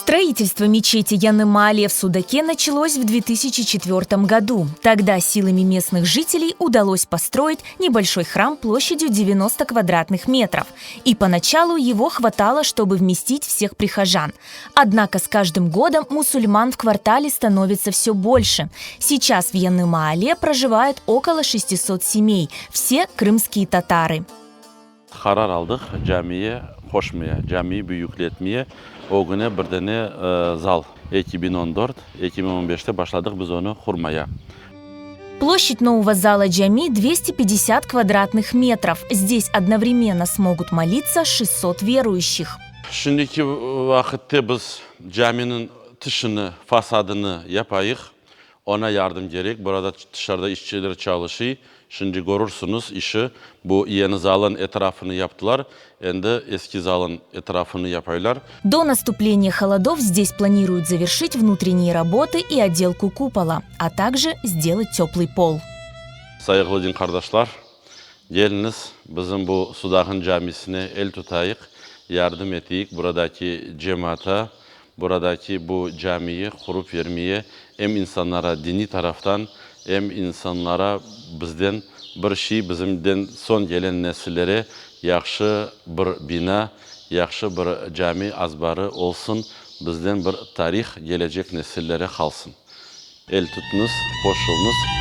Строительство мечети Яны-Маале в Судаке началось в 2004 году. Тогда силами местных жителей удалось построить небольшой храм площадью 90 квадратных метров. И поначалу его хватало, чтобы вместить всех прихожан. Однако с каждым годом мусульман в квартале становится все больше. Сейчас в Яны-Маале проживает около 600 семей, все крымские татары. Qarar aldıq camiye qoşmaya, camiyi büyükletmeye, ögüne bir dane zal. 2014, 2015te başladıq biz onı qurmaya. Площадь нового зала Джами 250 квадратных метров. Здесь одновременно смогут молиться 600 верующих. Şimdiki vaqıtta biz caminiñ tışını, fasadını yapayıq. Oña yardım kerek. Burada tışarıda işçiler çalışıy. Şimdi körürsüñiz işi. Bu yeni zalın etrafını yaptılar. Endi eski zalın etrafını yapaylar. До наступления холодов здесь планируют завершить внутренние работы и отделку купола, а также сделать теплый пол. Sayğılı din qardaşlar, keliñiz bizim bu Sudaqnıñ camisine el tutayıq, yardım eteyik buradaki cemaata, buradaki bu camiyi qurıp vermeye em insanlara diniy taraftan, em insanlara bizden bir şey, bizimden soñ gelen nesillere yahşı bir bina, yahşı bir cami azbarı olsun, bizden bir tarih gelecek nesillere qalsın. El tutuñız, qoşulıñız.